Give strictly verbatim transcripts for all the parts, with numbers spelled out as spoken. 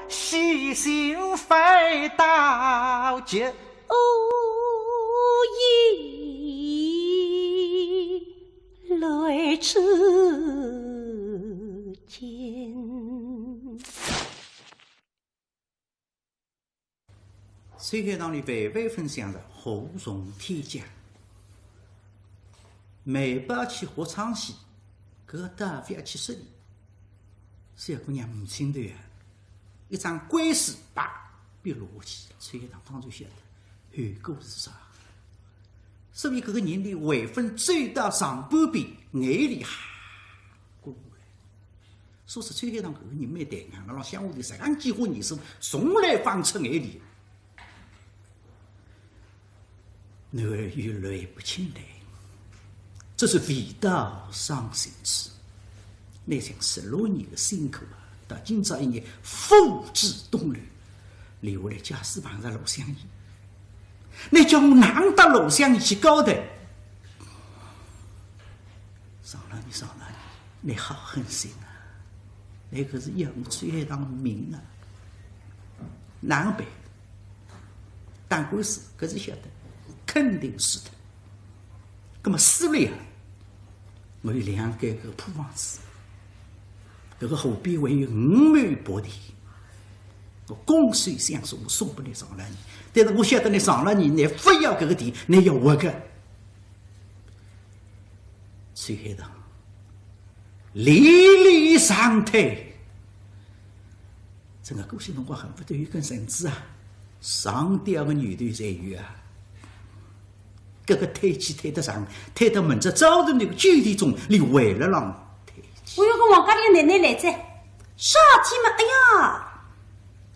喜笑飞刀绝。无意来出京。秋海棠里万万分想着祸从天降，梅宝去学唱戏，搿个倒覅去说伊。小姑娘母亲头啊， 一张官司，啪，被落下去，秋海棠当然晓得后果是啥。所以搿个人呢，还勿曾走到上半边，眼泪哈，滚下来。所以秋海棠搿个人蛮淡定，辣浪乡下头实梗几化年数，从来勿曾出眼泪。 囡儿有泪不轻弹，这是唯道伤心处。乃想十六年的辛苦啊，到今朝一日付之东流，留下来假使碰着罗湘绮，乃叫我哪搭罗湘绮去交代？常老爷，常老爷，你好狠心啊！你可是要我秋海棠的命啊！哪能办？ 打官司，搿是晓得，肯定输脱。葛末输了呀，我有两间搿个破房子，搿个河边还有五亩薄地，我拱手相送，我送拨倷常老爷。但是我晓得倷常老爷，倷勿要搿个地，倷要活该。秋海棠 连连长叹。搿个过去辰光恨勿得有根绳子啊，上吊个念头侪有啊。搿个叹气叹得长，叹得明朝早晨那个九点钟，伊还辣浪叹气。我有个王家里个奶奶来哉，啥体嘛，哎呀，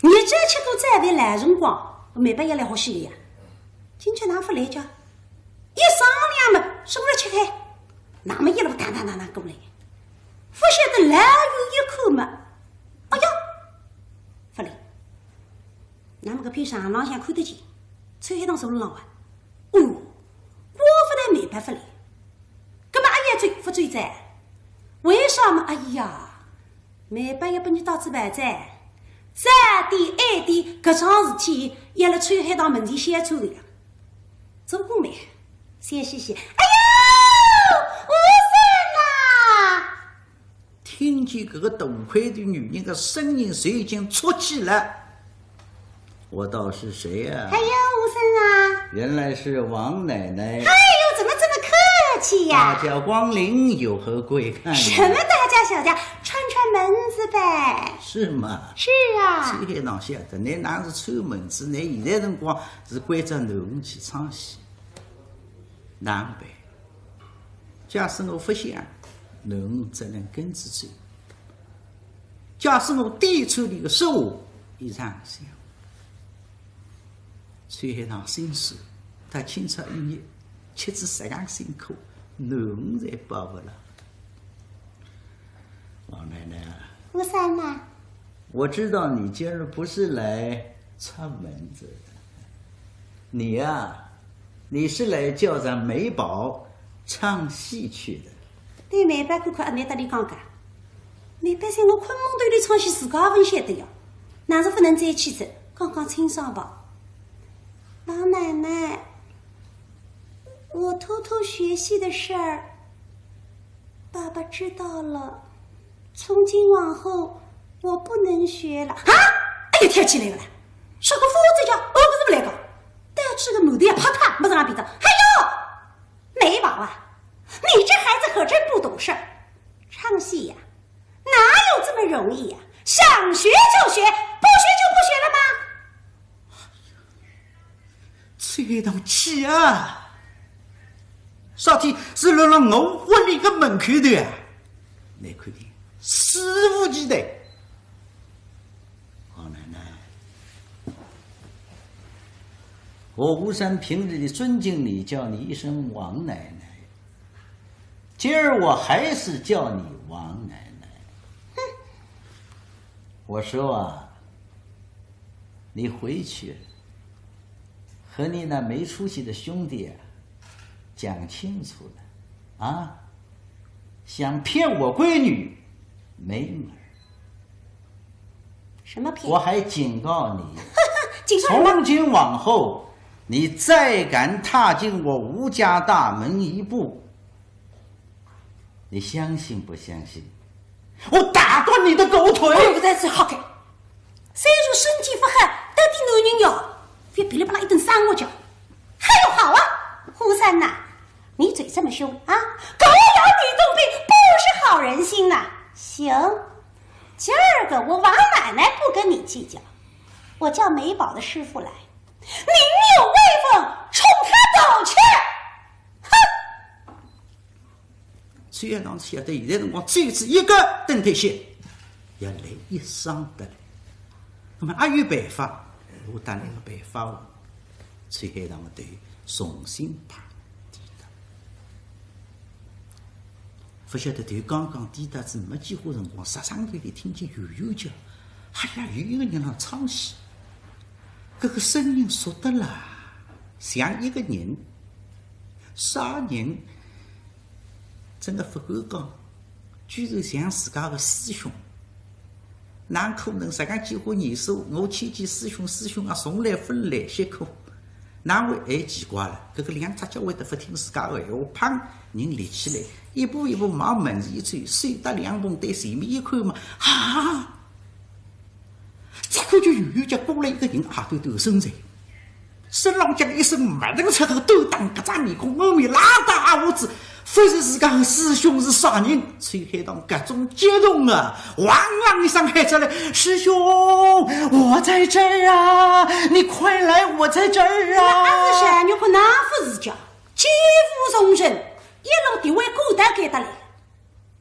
日脚吃过早饭来辰光，梅宝也来好些个呀。今朝哪勿来叫？ 一商量嘛，说我来吃海，那么一路打打打打过来，勿晓得老远一看嘛，哎呀，勿灵，那么搿片墙浪向看得见，秋海棠坐辣浪哇，哦哟，怪勿得梅宝勿灵，葛末阿要走勿走哉？为啥嘛？哎呀， 梅宝也拨伊带仔跑哉，早点晚点，搿桩事体要辣秋海棠门前宣传个呀。做官嘛，笑嘻嘻，哎哟，吴三呐！听见搿个大块头女人的声音，就已经戳起来。 我道是谁呀？哎呦，吴三啊！原来是王奶奶。哎呦，怎么这么客气呀？大驾光临，有何贵干呀？什么大家小家，串串门子呗。是吗？是啊。秋海棠晓得，倷哪是串门子，倷现在辰光是关照囡儿去唱戏，难办。 假使我勿响，囡儿只能跟仔走。假使我点出伊个说话，伊常想。秋海棠心思，到今朝一日，吃仔实梗辛苦，囡儿侪保勿牢。王奶奶啊，吴三呐。我知道你今儿不是来串门子的，你呀， 你是来叫咱梅宝唱戏去的。对梅宝看看，阿难搭伊讲讲。梅宝想我困梦头里唱戏，自家勿晓得呀，哪是勿能再去哉？讲讲清爽吧。老奶奶，我偷偷学戏的事儿，爸爸知道了，从今往后我不能学了。啊！哎呀，跳起来了，说个夫子叫，哦，不是不来个。 但这个母的也怕他，没这样比较。哎呦，梅宝啊，你这孩子可真不懂事儿。唱戏呀，哪有这么容易呀？想学就学，不学就不学了吗？秋海棠气啊！啥体是辣辣我屋里个门口头啊？倷看见，肆无忌惮。 王奶奶，我吴三平日里尊敬你，叫你一声王奶奶，今儿我还是叫你王奶奶。哼，我说啊，你回去和你那没出息的兄弟啊，讲清楚了啊，想骗我闺女，没门儿。什么骗？我还警告你，警告什么？从今往后，你再敢踏进我吴家大门一步，你相信不相信？我打断你的狗腿！哎呦，实在是好个，虽然身体不好，但是男人哟，覅噼里啪啦一顿生活叫。还有好啊，胡三呐，你嘴这么凶啊，狗咬吕洞宾，不识好人心呐。行，今儿个我王奶奶不跟你计较，我叫梅宝的师傅来，你有威风，冲他走去。哼！秋海棠晓得现在辰光只有一个登台戏，要来一双得来。那么阿有办法？我搭来个办法哦。秋海棠个头重新拍低头。勿晓得头刚刚低头子没几化辰光，煞生头里听见远远叫，哎呀，有一个人辣唱戏。搿个声音熟得啦，像一个人。啥人？真个勿敢讲，居然像自家个师兄。哪可能？自家几化年数，我牵记师兄，师兄啊，从来勿来歇过。哪会？哎，奇怪了，搿个两只脚会得勿听自家个闲话，砰，人立起来，一步一步往门前一走，手搭凉棚对前面一看嘛，啊！再看见远远叫过来一个人，矮短短个身材，身浪向一身墨腾赤个短打，搿张面孔，满面拉大胡子，勿是自家个师兄是啥人？秋海棠搿种激动啊，哇啦一声喊出来：“师兄，我在这儿啊，你快来，我在这儿啊！”那是啥？你看那勿是叫，几乎从身，一路地位过得给得来。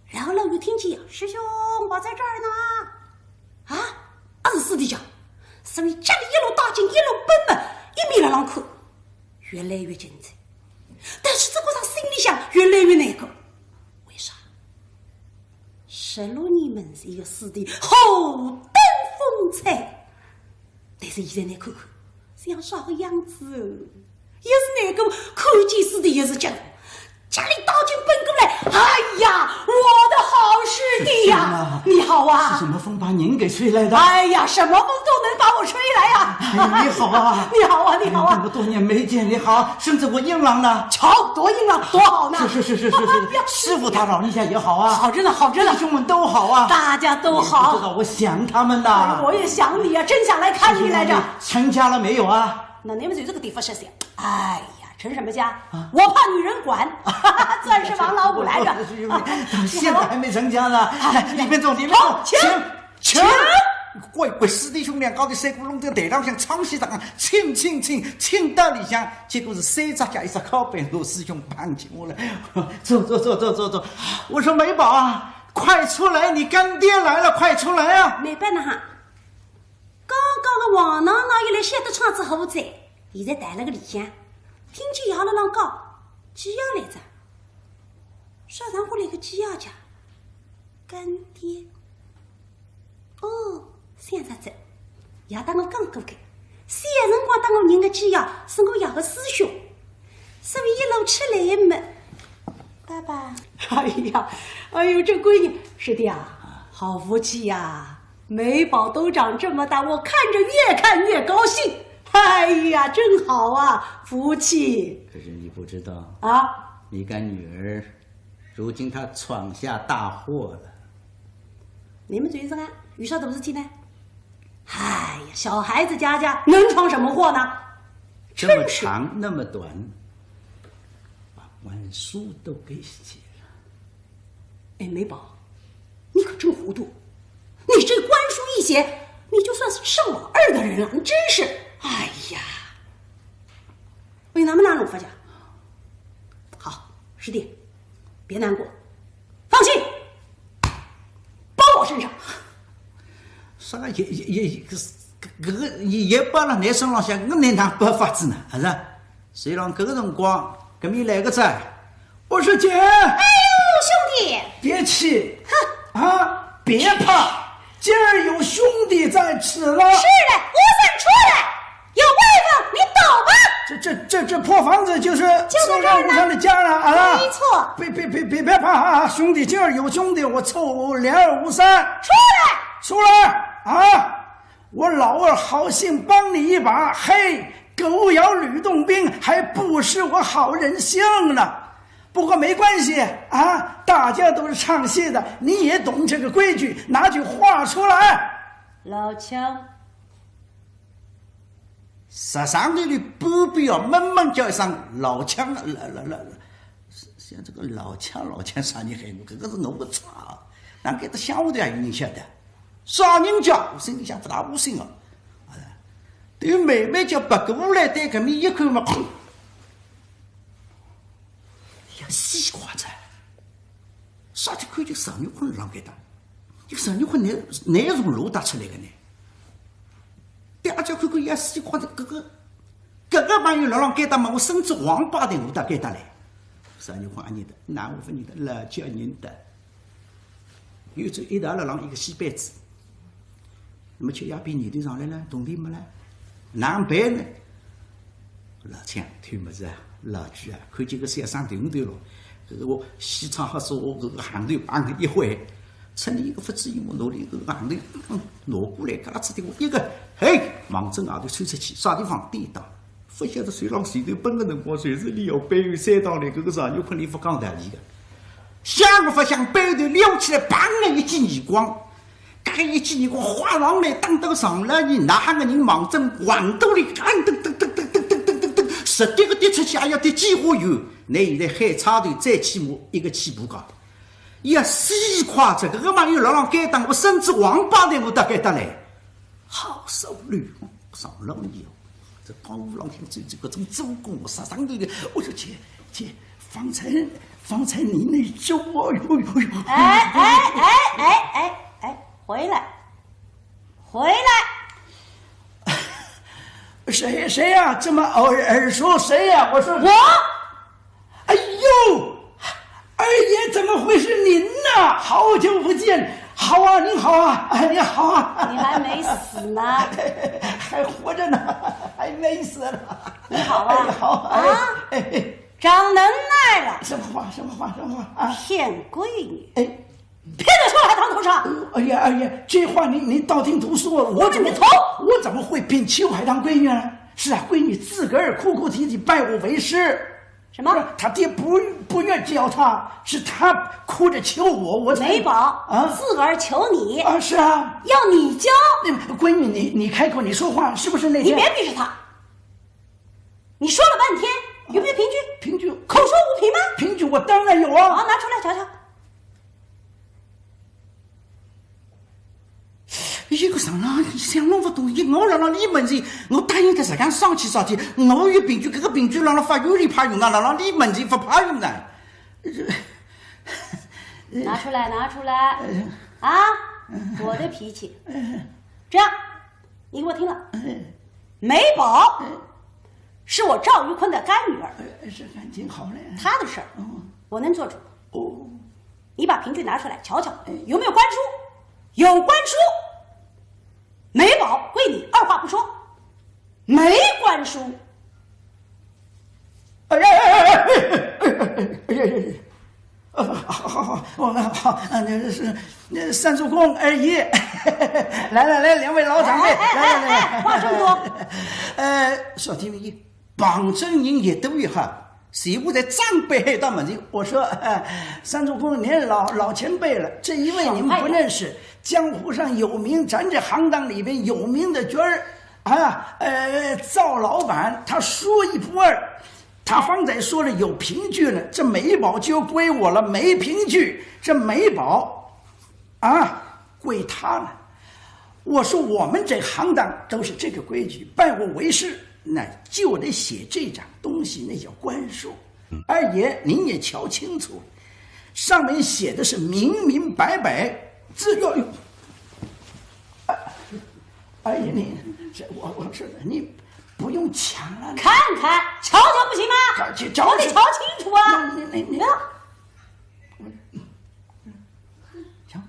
然后老远听见呀：“师兄，我在这儿呢。”啊，阿是师弟讲，所以脚里一路踏进，一路奔嘛，一面辣浪看，越来越近哉。但是搿个人心里向越来越难过。为啥？十六年门前个师弟，虎灯风采。 但是现在倷看看，像啥个样子哦？也是难过，看见师弟也是激动，脚里踏进奔过来。“哎呀，我的好师弟呀，是什么？你好啊！”“是什么风把您给吹来的？”“哎呀，什么风都能把我吹来呀！”“哎呀，你好啊！”“你好啊，你好啊！”“哎，那么多年没见，你好，身子我硬朗呢。”“瞧，多硬朗，多好呢！”“是是是是是是，师傅打扰了一下也好啊。”“好着呢，好着呢。”“弟兄们都好啊。”“大家都好。”“你不知道我想他们呐。”“哎，我也想你呀，真想来看你来着。”“是是是，成家了没有啊？”“那你们就这个地方是想，哎呀，成什么家？啊？我怕女人管，暂时王老五来着。”“是有点，到现在还没成家呢。”“哎，里面坐，里面坐。”“好，请。”“请。”怪不得师弟兄两家头三个弄到台浪向唱戏，唱，请请请，请到里向，结果是三只脚一只靠背，罗师兄碰起我来。“坐坐坐坐坐坐。”“我说梅宝啊，快出来，你干爹来了，快出来啊！”“梅宝呢哈？刚刚个王奶奶一来，晓得唱仔好哉，现在到了个里向，听见爷辣浪讲，鸡爷来着。啥场化来个鸡爷家？干爹。哦，想着哉，爷搭我讲过个，小辰光搭我认个鸡爷是我爷个师兄，所以一路出来也没。爸爸。”“哎呀，哎呦，这闺女，师弟啊，好福气呀！梅宝都长这么大，我看着越看越高兴。哎呀，真好啊，福气。”“可是你不知道啊，你干女儿 如今她闯下大祸了。”“你们这一生啊，遇上什么事情呢？”“哎呀，小孩子家家能闯什么祸呢？”“这么长，那么短，把官书都给写了。”“哎，梅宝，你可真糊涂！你这官书一写，你就算是老二的人了，你真是……哎呀！”我有那么大弄法讲？“好，师弟，别难过，放心，包我身上。”“啥个爷爷爷，搿个爷爷包了㑚身浪向，我哪能包法子呢？啊是？”随后搿个辰光，搿面来个哉，“我说姐。”“哎呦，兄弟。”“别气。”“哼。”“啊，别怕，今儿有兄弟在此了。”“是的，胡三出来，有威风，你走吧。”“这这这这破房子就是就在这儿呢。”“是吴三的家了啊。”“没错。”“别别别别别怕啊，兄弟，今儿有兄弟，我凑连儿吴三。”“出来。”“出来啊。”我老二好心帮你一把，嘿，狗咬吕洞宾，还不是我好人性呢。不过没关系啊，大家都是唱戏的，你也懂这个规矩，拿句话出来。老枪。 实梗头里半边哦，闷闷叫一声“老枪”，老老老老，像这个老枪老枪啥人喊我？搿个是我个错啊，哪能搿搭乡下头也有人晓得？啥人叫？我心里想勿大窝心哦。哎，对妹妹叫别过来，对搿面一看嘛，砰！哎呀，死快哉！啥体看见石玉坤辣浪该搭？一个石玉坤拿拿从路搭出来个呢？ 对，阿姐看看，也是看着搿个，搿个朋友辣浪该搭嘛，我身子王八蛋，我到该搭来。啥人看阿认得？哪我勿认得？老叫认得。有只一道辣浪一个戏班子，那么吃夜边年头上来了，铜钿没了，哪能办呢？老枪，推么子啊，老鬼啊，看见个小生头头咯，搿个我戏唱好说，我搿个行头帮一挥， 趁伊个勿注意，我拿伊个硬头，嗯，拿过来，搿拉子的我一个，嘿，望准外头冲出去，啥地方？典当，勿晓得水浪前头奔个辰光，就是伊要背后山塘里搿个石玉坤，伊勿讲道理个。想也勿想，背后头撩起来，砰个一记耳光，搿个一记耳光，哗啷来打到个上来，伊哪哈个人望准横肚里，噔噔噔噔噔噔噔噔噔噔，直跌个跌出去，还要跌几化远。乃现在海差头再起码一个起步高。 要死快哉，搿个嘛又辣浪该搭，我身子王八蛋，我到该搭来。好手里上了你哦，这江湖浪向最最搿种做官，我啥上头的，我说姐姐，方才方才你那招，哦哟哟哟，哎哎哎哎哎哎，回来，回来。谁谁呀？这么耳耳熟谁呀？我说我。 哎呦，二爷，怎么会是您呐？好久不见，好啊，您好啊，哎，您好啊，你还没死呢，还活着呢，还没死呢。你好啊，哎，好啊，啊，哎，哎，长能耐了，什么话？什么话？什么话啊？骗闺女，哎，骗得出来堂头上。哎呀，二爷，这话您您道听途说，我怎么你走我怎么会骗秋海棠闺女呢？是啊，闺女自个儿哭哭啼啼拜我为师。什么？他爹不不愿教他，是他哭着求我，我才梅宝啊自个儿求你，啊，是啊，要你教，那闺女，你你开口，你说话是不是那天？你别逼着他。你说了半天，有没有凭据？凭据口说无凭吗？凭据我当然有啊。好，拿出来瞧瞧。一个上浪想弄勿懂，一我辣辣伊门前，我答应得实梗上去啥体，我有凭据，搿个凭据辣辣法院里派用啊，辣辣伊门前勿派用的。拿出来，拿出来。啊，我的脾气。这样，你给我听了。梅宝是我赵玉坤的干女儿，哎，这感情好嘞。她的事儿嗯，我能做主。哦，你把凭据拿出来瞧瞧，有没有官书？有官书，梅宝归你，二话不说。没官书，哎呀哎呀哎呀哎呀哎呀哎呀！啊，好好好，我们好，啊，那是那三叔公二爷，来来来，两位老长辈，哎哎哎来来来，哎，话这么多，呃，小弟们，旁边人也都有哈，是我在长辈喊到门前，我说，哎，三叔公您老老前辈了，这一位您不认识，江湖上有名，咱这行当里边有名的角儿啊，呃，赵老板他说一不二。 他方才说了有凭据了，这梅宝就归我了，没凭据，这梅宝啊，归他了。我说我们这行当都是这个规矩，拜我为师，那就得写这张东西，那叫官书。二爷，您也瞧清楚，上面写的是明明白白，字要有。二爷，您这我我说的，您不用抢了，看看，瞧瞧不行吗？这这我得瞧清楚啊！那那那不要，行，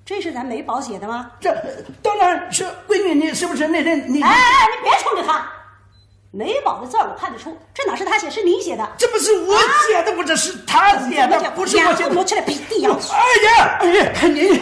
这是咱梅宝写的吗？这当然是闺女，你是不是那天你哎哎哎，你别冲着他。梅宝的字儿我看得出，这哪是他写，是你写的。这不是我写的，我这是他写的，不是我写的。我起来比地上。二爷，二爷，您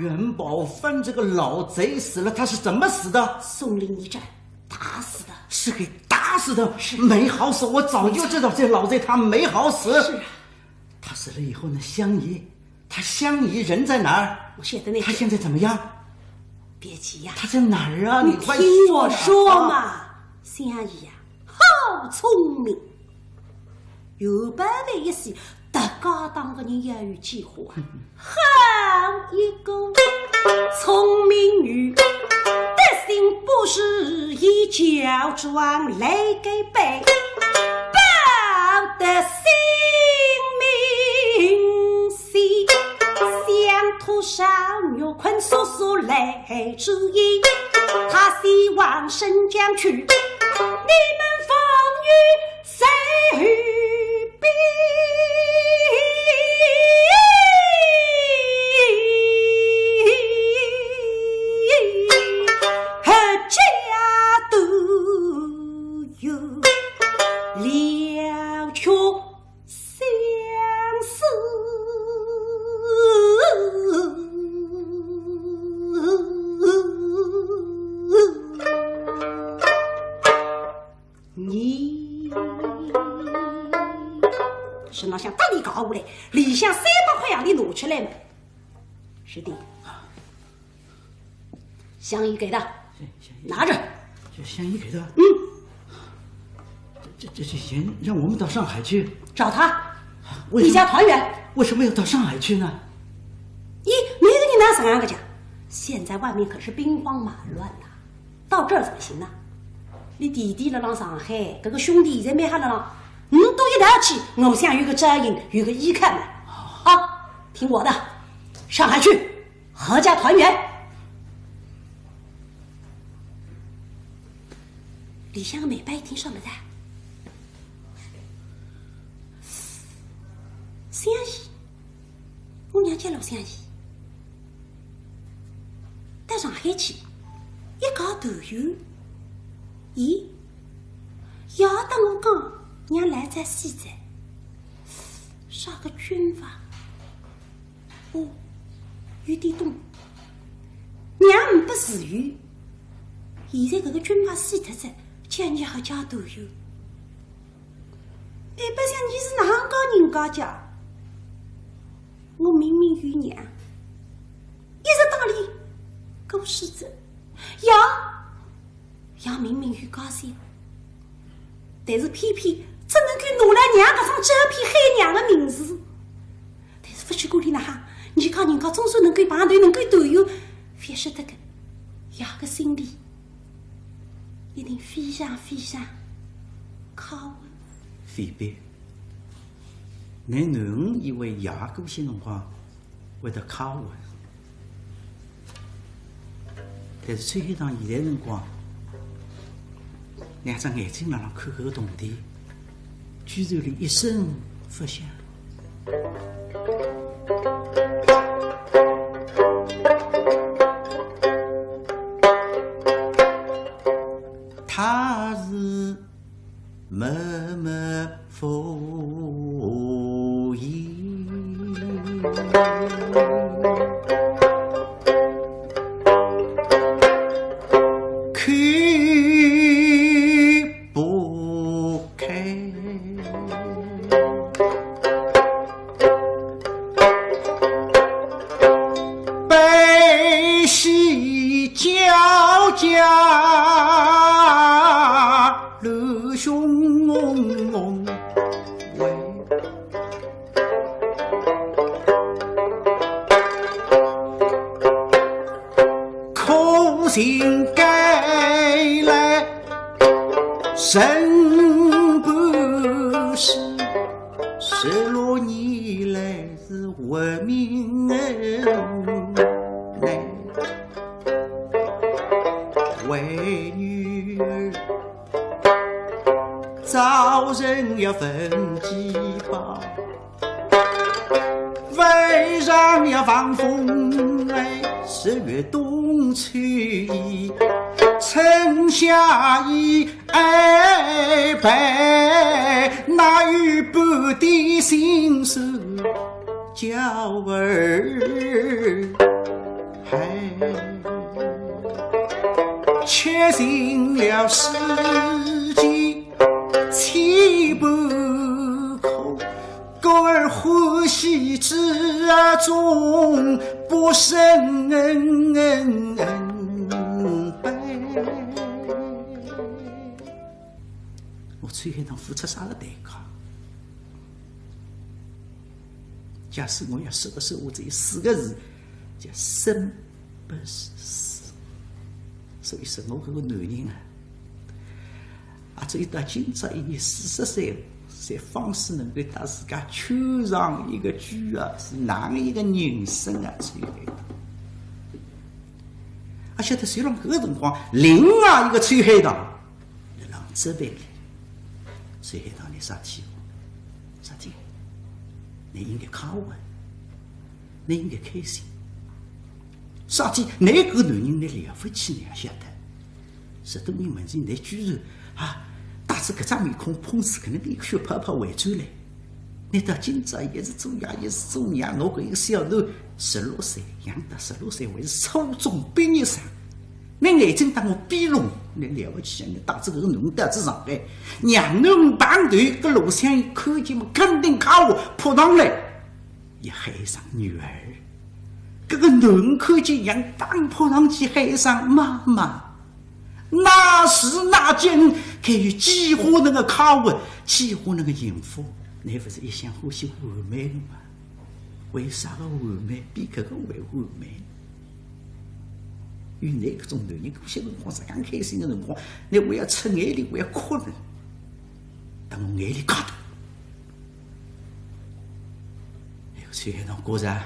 元宝藩这个老贼死了，他是怎么死的？宋令一战打死的。是给打死的？是。没好死，我早就知道这老贼他没好死。是啊。他死了以后呢，香姨，他香姨人在哪儿？我现在那……他现在怎么样？别急呀。他在哪儿啊？你快说呀。听我说嘛。香姨呀，好聪明。 有办法一死，大家当个人也有计划啊。好一个聪明女，得信不是一假装来个背，保得性命死。想托少玉困叔叔来指引，他希望沈江去，你们风雨 谁比合家都有了却相思。 你身浪向搭里搞下来，里向三百块洋钿拿出来嘛。是的，香姨给的，香姨拿着。这香姨给的？嗯。这，这，这些钱让我们到上海去。找他，为什么，一家团圆。为什么要到上海去呢？咦，没个人哪能样个讲？现在外面可是兵荒马乱呐。 到这儿怎么行呢？你弟弟辣浪上海，搿个兄弟现在蛮好辣浪，你都一道去，我想有个照应，有个依靠嘛。啊，听我的，上海去，合家团圆。里向个梅宝一听啥物事啊？香姨，我娘叫老香姨。 到上海去，一家团圆。咦，爷搭我讲，娘老早死哉，啥个军阀？哦，有点懂。娘呒不自由，现在搿个军阀死脱哉，叫伲合家团圆。 梅宝想，伲是哪能讲人家家？我明明有娘，一直搭俚过日子，爷，爷明明有家小，但是偏偏只能够拿牢娘搿张照片喊娘的名字。但是勿晓得哪能，伲讲人家总算能够碰头，能够团圆，勿晓得个，爷个心里 一定非常非常考问。菲比，㑚囡儿以为爷过身辰光会得考问，但是秋海棠现在辰光，两只眼睛辣浪看搿个铜钿，居然连一声勿响。 他是默默无言，开不开。 悲喜交加，乱雄雄。苦尽甘来，人不是，十六年来 是为民儿来，为女儿，早晨要焚祭拜，晚上要望风来，十月冬秋衣，春夏衣 哎，白，哪有半点心思叫儿却成了世间千般苦，故而欢喜之中不胜悲。我秋海棠付出啥个代价？假使我要说个说话，只有四个字，叫生不如死。所以说，我搿个男人啊，啊，只有到今朝一年四十岁，才方始能够搭自家圈上一个圈啊，是哪能一个人生啊，秋海棠。啊，晓得随浪搿个辰光，另外一个秋海棠，辣浪责备伊。秋海棠，侬啥体？啥体？侬应该快活，侬应该开心。啥体？侬搿个男人，侬了勿起，侬也晓得。十多年门前，侬居然啊，带仔搿张面孔碰死，搿能个血泡泡回转来。侬到今朝也是做爷，也是做娘，我搿一个小囡，十六岁，养到十六岁，还是初中毕业生。 侬眼睛搭我比拢，侬了勿起，侬带仔搿个囡到仔上海，让囡碰头，搿罗湘绮看见么肯定快活扑上来，也喊声女儿。搿个囡看见娘当扑上去喊声妈妈，那时那间，该有几化能个快活，几化能个幸福。侬勿是一向欢喜完美个吗？ 为啥个完美比搿个还完美？有侬搿种男人，搿歇辰光实梗开心个辰光，侬还要出眼泪，还要哭呢。当我眼泪揩到，哎哟，秋海棠果然，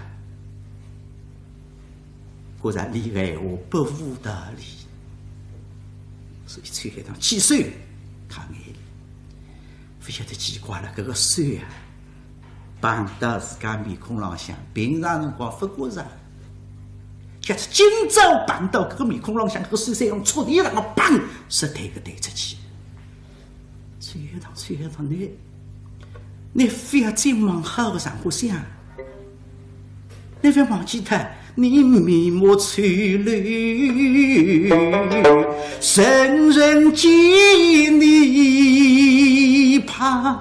果然俚个闲话不无道理。所以秋海棠起手揩眼泪，勿晓得奇怪了，搿个手啊， 碰到自家面孔浪向，平常辰光勿觉着，就是今朝碰到搿个面孔浪向，搿个手像用戳一样个，砰，是弹个弹出去。秋海棠，秋海棠，侬，侬覅再往好个场化想，侬覅忘记脱，侬面目丑陋，人人见你怕。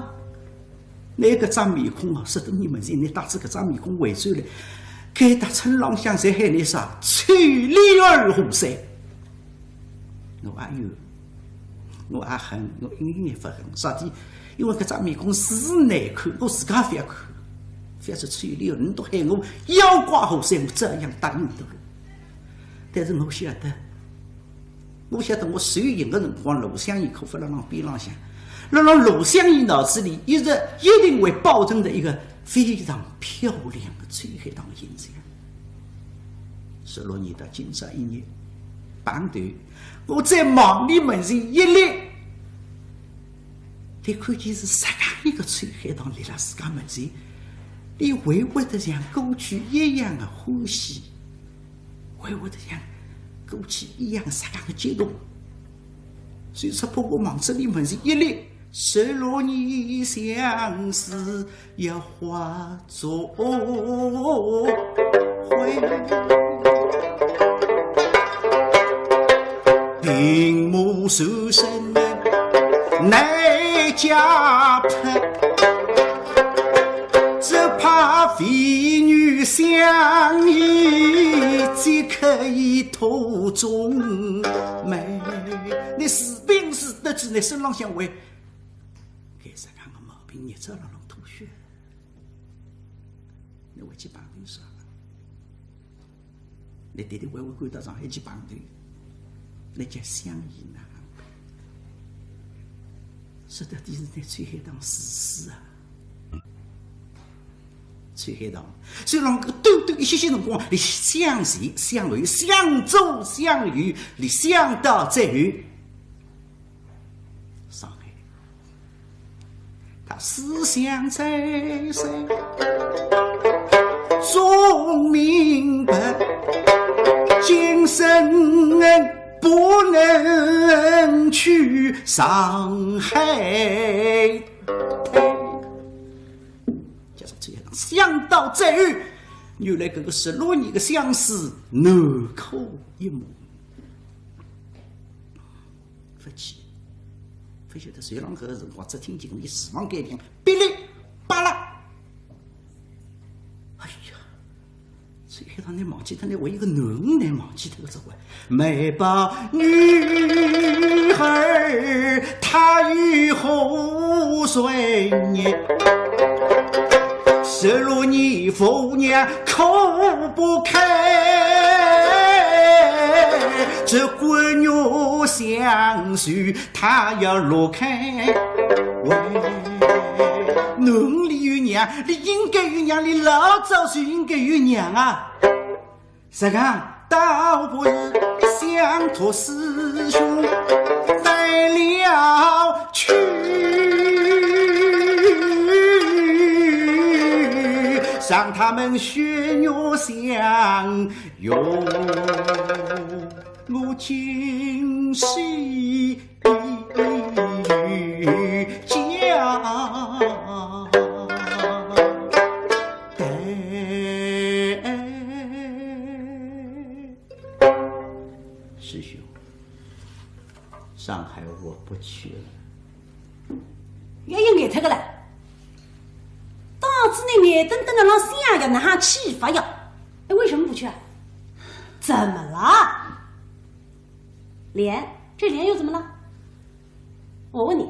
侬搿张面孔啊，十多年门前，侬带仔搿张面孔回转来，该搭村浪向侪喊侬啥？臭脸二胡三。我也有，我也恨，我一眼勿恨，啥体？因为搿张面孔是难看，我自家勿要看，勿要说臭脸二胡，侬都喊我妖怪二胡三，我照样答应得了。但是我晓得， 我晓得我受刑个辰光，罗湘绮可勿辣浪边浪向，辣浪罗湘绮脑子里一直一定会保存着一个非常漂亮个秋海棠个形象。十六年到今朝一年，碰头，我再望俚门前一立，俚看见是实梗一个秋海棠立辣自家门前，俚还会得像过去一样个欢喜。 还会得像过去一样实梗个激动。所以说，拨我望仔俚门前一立，十六年相思要化作灰。屏幕书生难加配。 只怕飞女相依，只可以托中梅。侬是病是得志，侬身浪向还该实梗个毛病，日脚辣浪吐血。侬回去碰头啥？ 侬弟弟会勿会赶到上海去碰头？侬叫相依难。说到底是拿秋海棠自私啊。秋海棠，虽然搿短短一歇歇辰光，俚向前、向后、向左、向右，俚想到最后，上海。 他思想再三，终明白，今生不能去上海滩。就是这样，想到这儿，原来搿个十六年的相思，难可一梦。勿去，勿晓得谁让搿个辰光，只听见搿个厨房间里噼里啪啦。哎呀，所以让你忘记脱，你为一个囡儿，你忘记脱个这回。梅宝女儿，她有何罪孽？十六年父娘 可不开，这闺女相许她要落开。喂，囡儿里有娘，你应该有娘，你老早就应该有娘啊！实梗倒不如想托师兄带了去，让他们血肉相 用我今世交代。师兄，上海我不去了。 越要眼脱个了。当仔你眼瞪瞪个浪想呀，哪哈气法呀？哎，为什么不去啊？怎么了？脸，这脸又怎么了？我问你，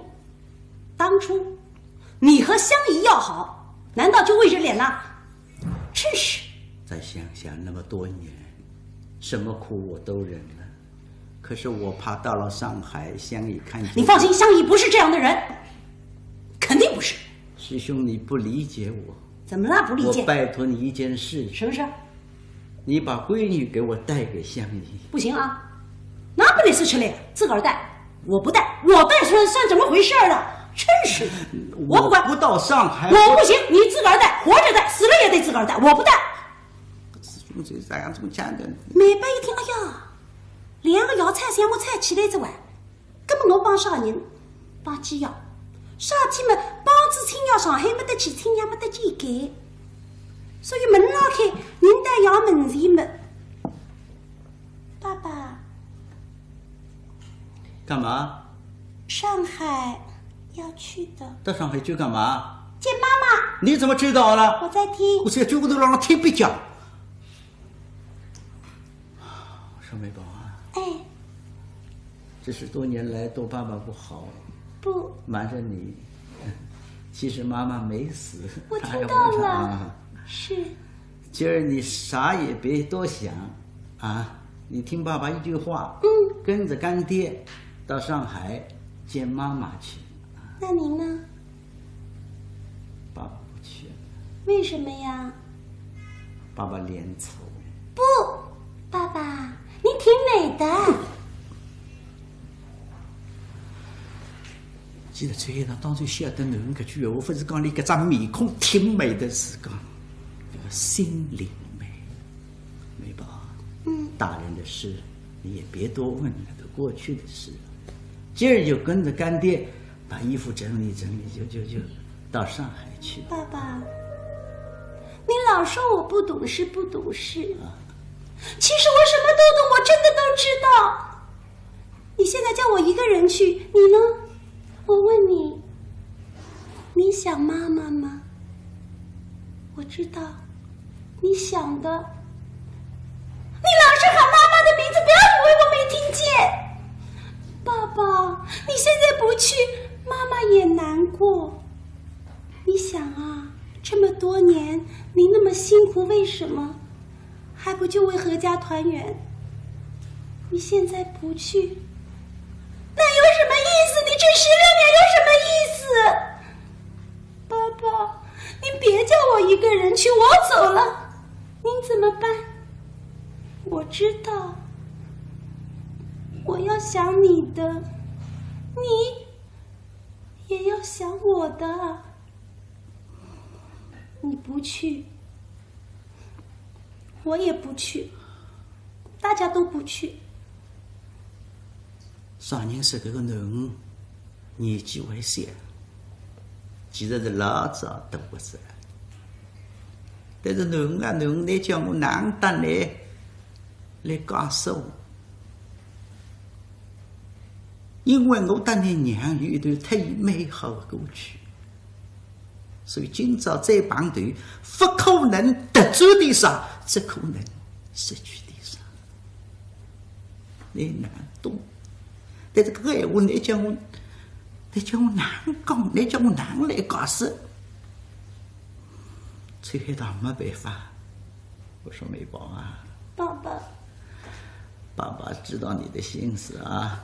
当初你和香姨要好，难道就为这脸了？真是。再想想那么多年，什么苦我都忍了。 可是我怕到了上海，香姨看见，你放心，香姨不是这样的人，肯定不是。师兄，你不理解我。怎么了？不理解？我拜托你一件事。什么事？你把闺女给我带给香姨。不行啊，那不能说出来，自个儿带，我不带，我带算算怎么回事儿啊？真是，我不管。我不到上海，我不行，你自个儿带，活着带，死了也得自个儿带，我不带。师兄，这咋样这么讲的？梅宝一听，哎呀， 两个爷吵相骂吵起来哉哇，搿么我帮啥人？帮寄爷。啥体么，帮仔亲爷上海没得去，亲娘没得见个。所以门拉开，人到爷门前么。爸爸。干嘛？上海要去的。到上海去干嘛？见妈妈。你怎么知道了？我在听。我是要揪个头让他听别讲。 我说梅宝啊，哎。这十多年来都爸爸不好，不瞒着你，其实妈妈没死，我听到了。她还活着啊。是。今儿你啥也别多想啊，你听爸爸一句话，嗯。跟着干爹到上海见妈妈去。那您呢？ 爸爸不去了。为什么呀？爸爸脸丑。不，爸爸，您挺美的。记得最后，当初晓得囡儿搿句闲话，勿是讲伊搿张面孔挺美的，是讲搿个心灵美。梅宝，嗯。大人的事，你也别多问那个过去的事了。今儿就跟着干爹 把衣服整理整理，就，就，就到上海去。爸爸，你老说我不懂事，不懂事。啊。其实我什么都懂，我真的都知道。你现在叫我一个人去，你呢？我问你，你想妈妈吗？我知道，你想的。你老是喊妈妈的名字，不要以为我没听见。爸爸，你现在不去，妈妈也难过。你想啊，这么多年，你那么辛苦，为什么？还不就为合家团圆？你现在不去，那有什么意思？你这十六年有什么意思？爸爸，您别叫我一个人去，我走了，您怎么办？我知道，我要想你的，你 也要想我的。你不去，我也不去，大家都不去。啥人说搿个囡儿年纪还小？其实是老早大勿是了。但是囡儿啊，囡儿，倷叫我哪搭来，来解释我？因为我搭倷娘有一段忒美好的过去，所以今朝再碰头，勿可能得着点啥，只可能失去点啥。倷哪懂？但是搿个闲话，倷叫我，倷叫我哪讲？倷叫我哪来解释？秋海棠没办法， 我说：“梅宝啊，爸爸，爸爸知道你的心思啊，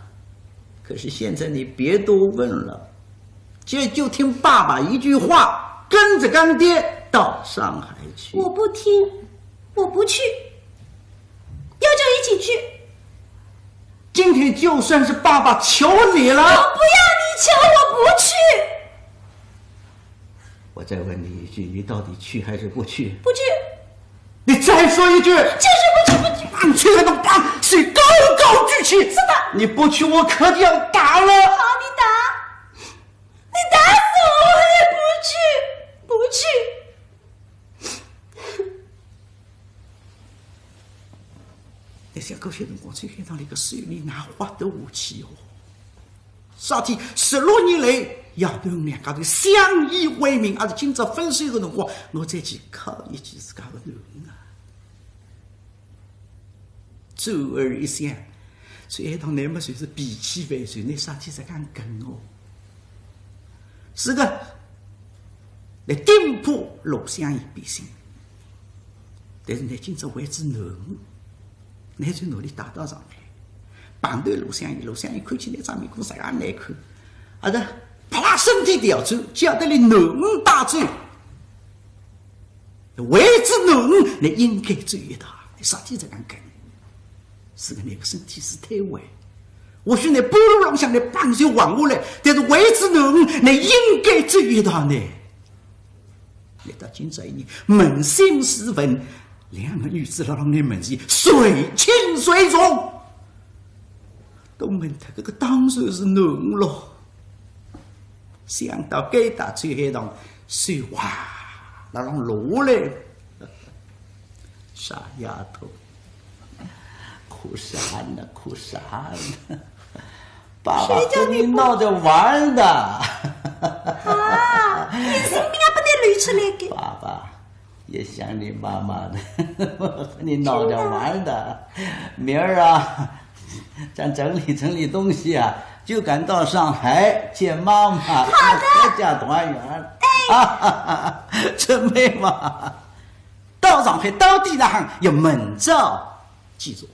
可是现在你别多问了，就，就听爸爸一句话，跟着干爹到上海去。”我不听，我不去，要叫一起去。今天就算是爸爸求你了。我不要你求，我不去。 我再问你一句，你到底去还是不去？不去。你再说一句。就是不去，不去。把秋海棠，把手高高举起。是的。你不去，我可就要打了。好，你打，你打死我，我也不去，不去。 倷想搿歇辰光，秋海棠搿个手里哪豁得下去哦？啥体十六年来，爷囡两家头相依为命，阿是今朝分手个辰光，我再去敲一记自家个囡啊。转而一想，秋海棠倷么就是脾气烦，就倷啥体实梗梗哦。 是个，倷顶怕罗湘绮变心，但是倷今朝为仔囡儿，倷就拿俚带到上海，碰头罗湘绮，罗湘绮看见倷张面孔实梗难看，啊，是啪啦身体调转，叫得俚囡儿带走。 为仔囡儿，倷应该走一道，倷啥体实梗跟？是个，倷个身体是太坏，或许倷半路浪向倷帮手横下来，但是为仔囡儿，倷应该走一道呢。倷到今朝一年，扪心自问，两个女子辣辣倷门前，谁轻谁重？ 都问脱，搿个当然是囡儿咯。想到该搭，秋海棠手哇，辣浪落泪。傻丫头，哭啥呢？哭啥呢？爸爸和你闹着玩儿的。啊，你性命也不能流出来个。爸爸 也想你妈妈的，和你闹着玩儿的。明儿啊，咱整理整理东西啊，就赶到上海见妈妈，好的。合家团圆。哎。春妹嘛，到上海到底哪哼要明朝几时？